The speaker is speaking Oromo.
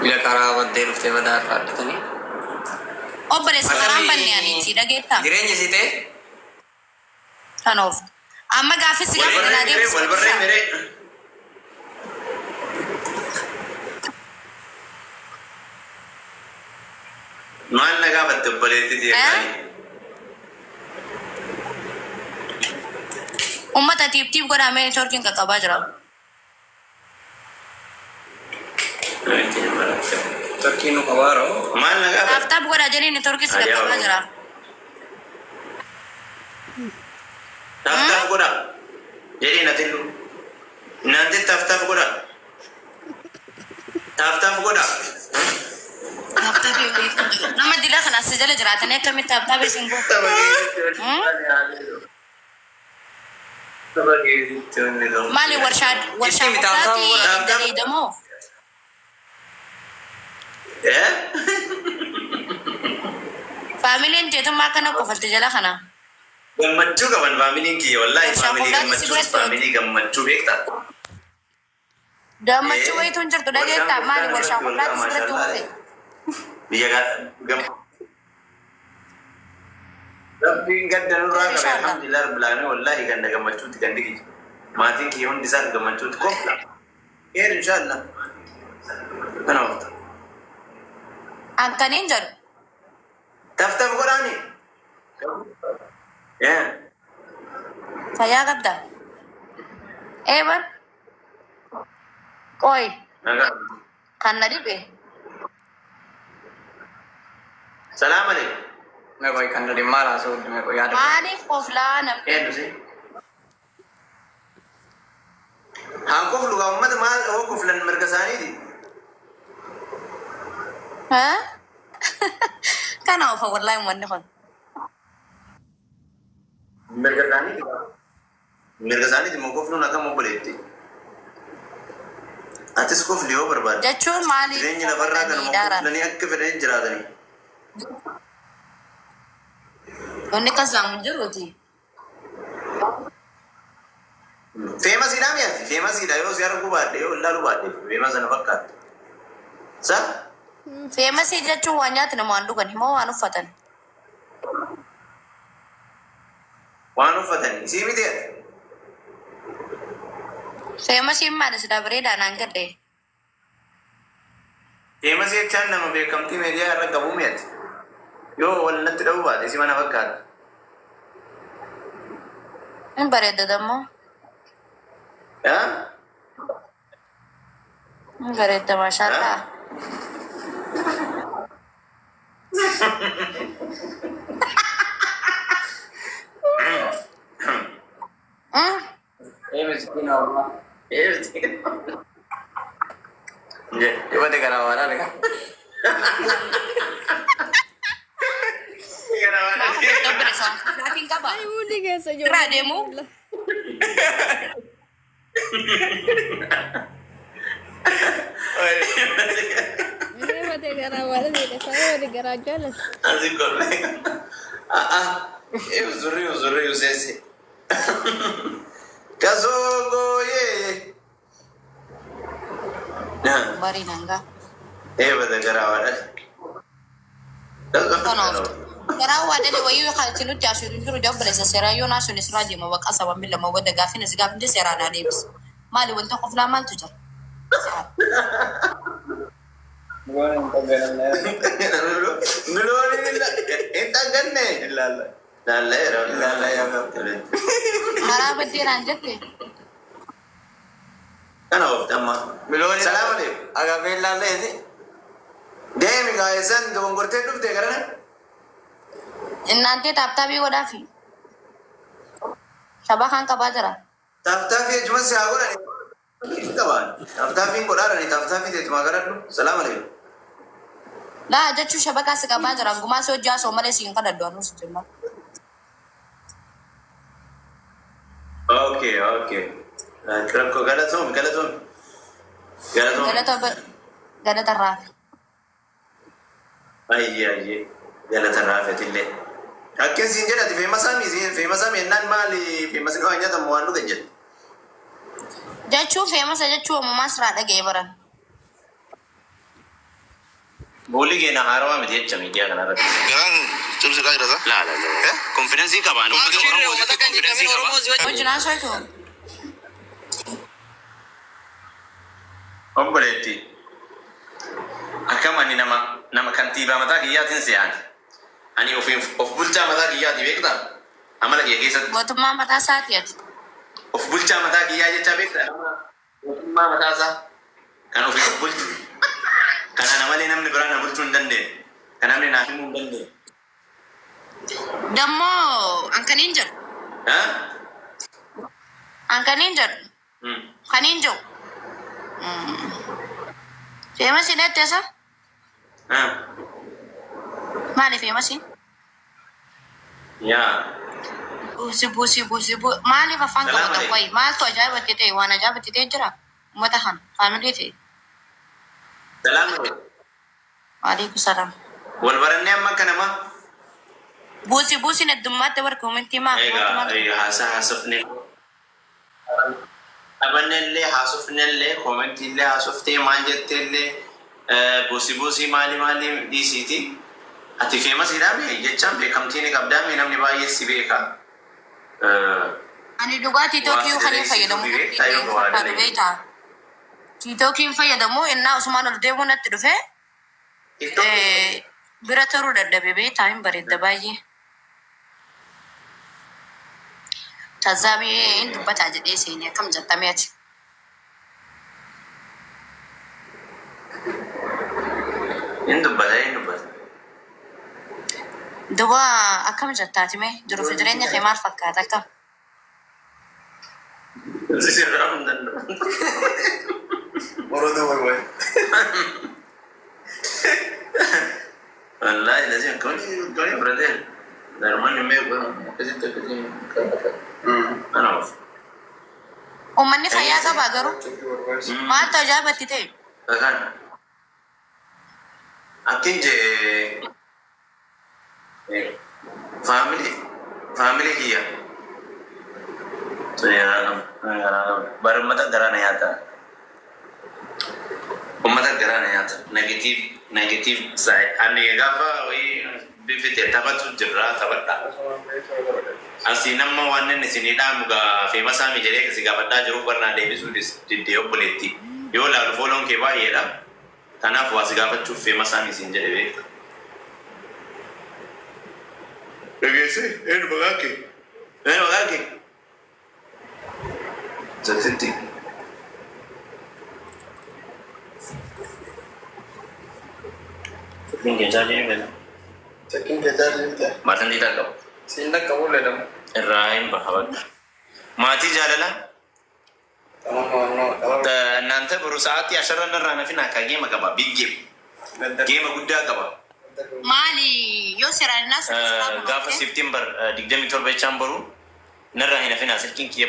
Ila karaa baddee dhuftee badaa irraa argatanii. Obboleessa karaan banne aniiti dhageettaa? Jireenya si ta'e. Kan ooftu. Amma gaaffii si Wal gaafate barree naa miree deebisi wal barree Fatishaa. miree. Maal na gaafatte obboleettii tiyya Eh? qaalii? Uummata tiip tiip godhaa mee neetwoorkiin qaqqabaa jira. Turkiin nu qabaaroo. Maal na Taap gaafatte? taap godhaa jedhee neetwoorkiin si Ajaa'iba. qaqqabaa jira. Taaf taaf godhaa. Jedhee na tillu. Naante taaf taaf godhaa. Taaf taaf godhaa. Taap taapii wayiitu jiru. Nama dila kana as jala jiraatanii akkamitti taap taapii isin godhu? Tapha keessatti wanni Tapha keessatti wanni ta'u. Maali warshaa warshaa Itti taap taap qoflaati godhaa. Taap taap. daleeydamoo? Eh? Faamiliin teetummaa akkana kofalte jala kana. Gammachuu qaban faamiliin kiyya wallaahi Warshaa faamilii qoflaati si gammachuuti biratti hojjeta. faamilii gammachuu beektaa? Gammachuu Eh, wayitu hin jirtu warshaan dhageettaa maali guddaa warshaa irratti wal ga'a qoflaati si biratti maashaallah. uufe? Biyya Rabbiin gadda nurraa qabe Inshallah. alhamdulillah rabbil alamin wallahi ganda gammachuuti gandi kiyya. Maatiin kiyya hundi isaan gammachuuti kofla. Kheer inshallah. Kana waqta. Akkaniin jedhu. Taf taf godhaani. Eh. Fayyaa qabda. Ee bar. Qoy Nagaa. kan na dhibe. Salaam alaikum. Mee qoy kan dhadhi maal haasa'u mee qoy yaada. Maaliif koflaa namni? Eenyu si? Haan koflu gaa uummata maal hoo koflan mirga isaaniiti. Ha? Kana ofa wallahi uummanni kun. Mirga isaaniiti. Mirga isaaniiti moo kofluun akkam obboleetti? Atis kofli yoo barbaadde. Jechuun maaliif Jireenyi lafarraa koflanii kanuma daaran? koflanii akka fedhanii jiraatanii. Wanni akkas laamu hin jiruuti. Feemasiidhaa mi'aati. Feemasiidha yoo si arguu baadhe yoo ilaaluu baadhe feemasa na fakkaatti. Sa? Feemasii jechuun waan nyaatan waan dhugan himoo waan uffatan. Waan uffatanii. Isii miti ati. Feemasiin maali silaa bareedaa naan gadhe. Feemasii jechaan nama beekamtii miidiyaa irra qabuu mi'ati. Yoo wal natti dha'uu baate si mana fakkaata. Hin bareedda dammoo. Haa? Hin bareedda maashaallah. Ee miskiina wallah. Ee miskiina. Dhibate garaa waan arga. Maa kofalta obboleessa waan koflaatiin qaba. Ay, hundi keessa Irraa ijoollee deemu. wallah. Mee bade garaa waan jedhe sababa bade garaa jaalatu. Asi kolme. Ah ah. Uzuri uzuri usese. Kasongo ye. Barii nangaa. Eh bada garaa Kan ooftu. Garaa waa dhale wayii kan itti nutti asuu hin jiru obboleessa seeraa yoo naasuun isirraa deema baqa sababni lama wadda gaafin as gaafin seeraa naa deebisa. Maali wanta qoflaa maaltu jira? Milooni hin dhagganne. Ilaalla. Ilaalleera. Karaa baddee naan jette. Kana oofte amma. Milooni. Salaam alaikum. Agabee ilaalleeti. Deemi gaa'eessan dogongortee dhufte garana. Innaantee taaptaabii godhaafi. Shabaa kan qabaa jira. Taaftaafii jechuun si haa godhani. Qabaan. Taaftaafiin godhaarani taaftaafii teetumaa garadhu. Salaam alaikum. Laa jechuun shabakaa si qabaa jira. Gumaa si hojii asoo malee si hin kadhadhu anuu si jimma. Okay, okay. Rakkoo galatoom galatoom. Galatoom. Galata galata raafi. Ayyee ayyee. Galata raafetillee. Akkin siin jedhati feemasaa mi feemasaa mi ennaan maali feemasni waan nyaatamu waan dhugan jedhe. Jechuun feemasa jechuun uumamaa siraa dhaga'ee baran. Boolli keenya haarawaa miti jecha miidiyaa kanarratti. Garaan cimsiidhaa jirata. Laa laa laa. Konfidensii qaba. Ani uummata Oromootitti konfidensii qaba. Wajjin haasawaitu. Obboleetti. Akkam ani nama nama kantiibaa mataa kiyyaatiin se'aani. Ani ofiin of bulchaa mataa kiyyaati beektaa? Amala kiyya keessatti. Mootummaa mataa isaati ati. Of bulchaa mataa kiyyaa jecha beektaa? Nama mootummaa mataa isaa kan ofiin of bulchu. Kan ana malee namni biraa na bulchuu hin dandeenye. Kan namni naaf himuu hin dandeenye. Dammoo an kaniin jedhu. Ha? An kaniin jedhu. Kaniin jedhu. Famousiin etteessa? Ha? Maali famousiin? Yaa. Buusi buusi buusi buusi maaliif afaan Salaam qabatan alaikum. qoyi? Maaltu ajaa'ibatti ta'e, waan ajaa'ibatti ta'e jira? Uummata kana family ta'e. Salaam alaikum. Waalaikum salaam. Wal barannee amma akka namaa. Buusi buusiin heddummaatti bar commentii maa Egaa maaltu egaa haasaa haasofne. Taphanne haasofne illee commentii illee haasoftee maal jettee illee buusii buusii maali maali dhiisiiti. Ati famousiidhaa mee jechaan beekamtii ni qabdaa mee namni baay'ee si beeka. Ani dhugaa TikTokii Waa kan hin si fayyadamu beektaa yoo waa fakkaatu dalagde. beektaa. TikTokiin fayyadamu innaa Usmaan ol deemuu natti dhufe TikTokii bira turuu dadhabe beektaa, hin bareedda baay'ee. Tazaabii hin dubbataa jedhee seenee akkam jettamee ati. Hin dubbata, hin dubbata. Duba akkam jettaati mee, jiruuf jireenya kee maal fakkaata, akkam? Sirraa hin danda'u. Oromoo barbaade. Wallahi lazim kuni fudhatee. Darman hin beeku akkasitti akkasitti. Kanaaf. Uummanni fayyaa qabaa garuu maaltu ajaa'ibatti ta'e? Kakaan. Akkin jee family family kiyya. Tuni bara uummata garaa na nyaata. Uummata garaa na nyaata. Negative negative side. Ani gaafa wayii bifite taphatu jirra taphadha. Asii nama waan inni isinii dhaamu gaa famousaa mi jedhee si gaafadhaa jiruuf barnaa deebisuu diddee obboleetti. Yoo laalu followon kee baay'eedha. Kanaaf waa si gaafachuuf famousaa mi isin jedhe beekta. Dhageessee eenyu maqaan kee? Eenyu maqaan kee? Zattitti. Fakkiin kee chaarjii ni fedha. Chakkiin kee chaarjii ta'e. Maatiin dhiiraa qabu. Siin dhaqqabu leedhamu. Irraa hin baha bakka. Maatii jaalalaa. እናንተ ብሩ ሰዓት ያሸረን ራነፊን akka geema qaba, big game, geema guddaa qaba. Maali yoo seeraan innaa sun Gaafa September 27 jechaan boru narraa hin hafina silkiin kiyya.